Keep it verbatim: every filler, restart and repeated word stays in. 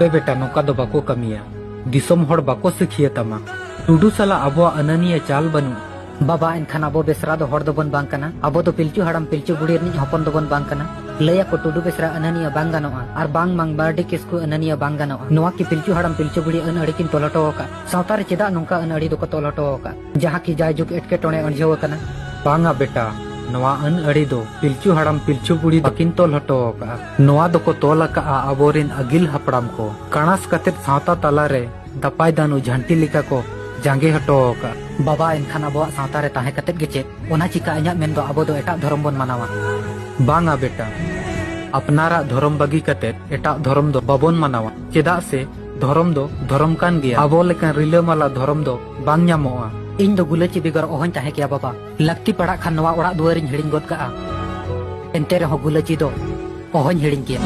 ᱮ ᱵᱮᱴᱟ, ᱱᱚᱝᱠᱟ ᱫᱚ ᱵᱟᱠᱚ ᱠᱟᱹᱢᱤᱭᱟ᱾ ᱫᱤᱥᱚᱢ ᱦᱚᱲ ᱵᱟᱠᱚ ᱥᱤᱠᱷᱤᱭᱟᱹ ᱛᱟᱢᱟ᱾ ᱴᱩᱰᱩ ᱥᱟᱞᱟᱜ ᱟᱵᱚᱣᱟᱜ ᱟᱹᱱᱟᱹᱱᱤᱭᱟᱹ ᱪᱟᱞ ᱵᱟᱹᱱᱩᱜ᱾ ᱵᱟᱵᱟ, ᱮᱱᱠᱷᱟᱱ ᱟᱵᱚ ᱵᱮᱥᱨᱟ ᱫᱚ ᱦᱚᱲ ᱫᱚᱵᱚᱱ ᱵᱟᱝ ᱠᱟᱱᱟ? ᱟᱵᱚ ᱫᱚ ᱯᱤᱞᱪᱩ ᱦᱟᱲᱟᱢ ᱯᱤᱞᱪᱩ ᱵᱩᱲᱦᱤ ᱨᱤᱱᱤᱡ ᱦᱚᱯᱚᱱ ᱫᱚᱵᱚᱱ ᱵᱟᱝ ᱠᱟᱱᱟ? ᱞᱟᱹᱭ ᱟᱠᱚ ᱴᱩᱰᱩ ᱵᱮᱥᱨᱟ ᱟᱹᱱᱟᱹᱱᱤᱭᱟᱹ ᱵᱟᱝ ᱜᱟᱱᱚᱜᱼᱟ, ᱟᱨ ᱵᱟᱝ ᱢᱟᱝ ᱢᱟᱨᱰᱤ ᱠᱤᱥᱠᱩ ᱟᱹᱱᱟᱹᱱᱤᱭᱟᱹ ᱵᱟᱝ ᱜᱟᱱᱚᱜᱼᱟ᱾ ᱱᱚᱣᱟ ᱠᱤ ᱯᱤᱞᱪᱩ ᱦᱟᱲᱟᱢ ᱯᱤᱞᱪᱩ ᱵᱩᱲᱦᱤ ᱟᱹᱱ ᱟᱹᱲᱤ ᱠᱤᱱ ᱛᱚᱞ ᱦᱚᱴᱚ ᱟᱠᱟᱫ? ᱥᱟᱶᱛᱟ ᱨᱮ ᱪᱮᱫᱟᱜ ᱱᱚᱝᱠᱟ ᱟᱹᱱ ᱟᱹᱲᱤ ᱫᱚᱠᱚ ᱛᱚᱞ ᱦᱚᱴᱚ ᱟᱠᱟᱫ, ᱡᱟᱦᱟᱸ ᱠᱤ ᱡᱟᱭᱡᱩᱜᱽ ᱮᱴᱠᱮᱴᱚᱬᱮ ᱟᱹᱲᱡᱷᱟᱹᱣ ᱟᱠᱟᱱᱟ? ᱵᱟᱝᱟ ᱵᱮᱴᱟ, ᱱᱚᱣᱟ ᱟᱹᱱ ᱟᱹᱲᱤ ᱫᱚ ᱯᱤᱞᱪᱩ ᱦᱟᱲᱟᱢ ᱯᱤᱞᱪᱩ ᱵᱩᱲᱦᱤ ᱵᱟᱹᱠᱤᱱ ᱛᱚᱞ ᱦᱚᱴᱚ ᱟᱠᱟᱫᱼᱟ᱾ ᱱᱚᱣᱟ ᱫᱚᱠᱚ ᱛᱚᱞ ᱟᱠᱟᱫᱼᱟ ᱟᱵᱚᱨᱮᱱ ᱟᱹᱜᱤᱞ ᱦᱟᱯᱲᱟᱢ ᱠᱚ᱾ ᱠᱟᱬᱟᱥ ᱠᱟᱛᱮᱫ ᱥᱟᱶᱛᱟ ᱛᱟᱞᱟᱨᱮ ᱫᱟᱯᱟᱭ ᱫᱟᱱᱩ ᱡᱷᱟᱱᱴᱤ ᱞᱮᱠᱟ ᱠᱚ ᱡᱟᱸᱜᱮ ᱦᱚᱴᱚ ᱟᱠᱟᱫᱼᱟ᱾ ᱵᱟᱵᱟ, ᱮᱱᱠᱷᱟᱱ ᱟᱵᱚᱣᱟᱜ ᱥᱟᱶᱛᱟ ᱨᱮ ᱛᱟᱦᱮᱸ ᱠᱟᱛᱮᱫ ᱜᱮ ᱪᱮᱫ? ᱚᱱᱟ ᱪᱤᱠᱟ ᱤᱧᱟᱹᱜ ᱢᱮᱱ ᱫᱚ ᱟᱵᱚ ᱫᱚ ᱮᱴᱟᱜ ᱫᱷᱚᱨᱚᱢ ᱵᱚᱱ ᱢᱟᱱᱟᱣᱟ᱾ ᱵᱟᱝᱟ ᱵᱮᱴᱟ, ᱟᱯᱱᱟᱨᱟᱜ ᱫᱷᱚᱨᱚᱢ ᱵᱟᱹᱜᱤ ᱠᱟᱛᱮᱫ ᱮᱴᱟᱜ ᱫᱷᱚᱨᱚᱢ ᱫᱚ ᱵᱟᱵᱚᱱ ᱢᱟᱱᱟᱣᱟ, ᱪᱮᱫᱟᱜ ᱥᱮ ᱫᱷᱚᱨᱚᱢ ᱫᱚ ᱫᱷᱚᱨᱚᱢ ᱠᱟᱱ ᱜᱮᱭᱟ᱾ ᱟᱵᱚ ᱞᱮᱠᱟᱱ ᱨᱤᱞᱟᱹᱢᱟᱞᱟ ᱫᱷᱚᱨᱚᱢ ᱫᱚ ᱵᱟᱝ ᱧᱟᱢᱚᱜᱼᱟ᱾ ᱤᱧ ᱫᱚ ᱜᱩᱞᱟᱹᱪᱤ ᱵᱮᱜᱚᱨ ᱚᱦᱚᱧ ᱛᱟᱦᱮᱸ ᱠᱮᱭᱟ ᱵᱟᱵᱟ᱾ ᱞᱟᱹᱠᱛᱤ ᱯᱟᱲᱟᱜ ᱠᱷᱟᱱ ᱱᱚᱣᱟ ᱚᱲᱟᱜ ᱫᱩᱣᱟᱹᱨᱤᱧ ᱦᱤᱲᱤᱧ ᱜᱚᱫ ᱠᱟᱜᱼᱟ᱾ ᱮᱱᱛᱮ ᱨᱮᱦᱚᱸ ᱜᱩᱞᱟᱹᱪᱤ ᱫᱚ ᱚᱦᱚᱧ ᱦᱤᱲᱤᱧ ᱠᱮᱭᱟ᱾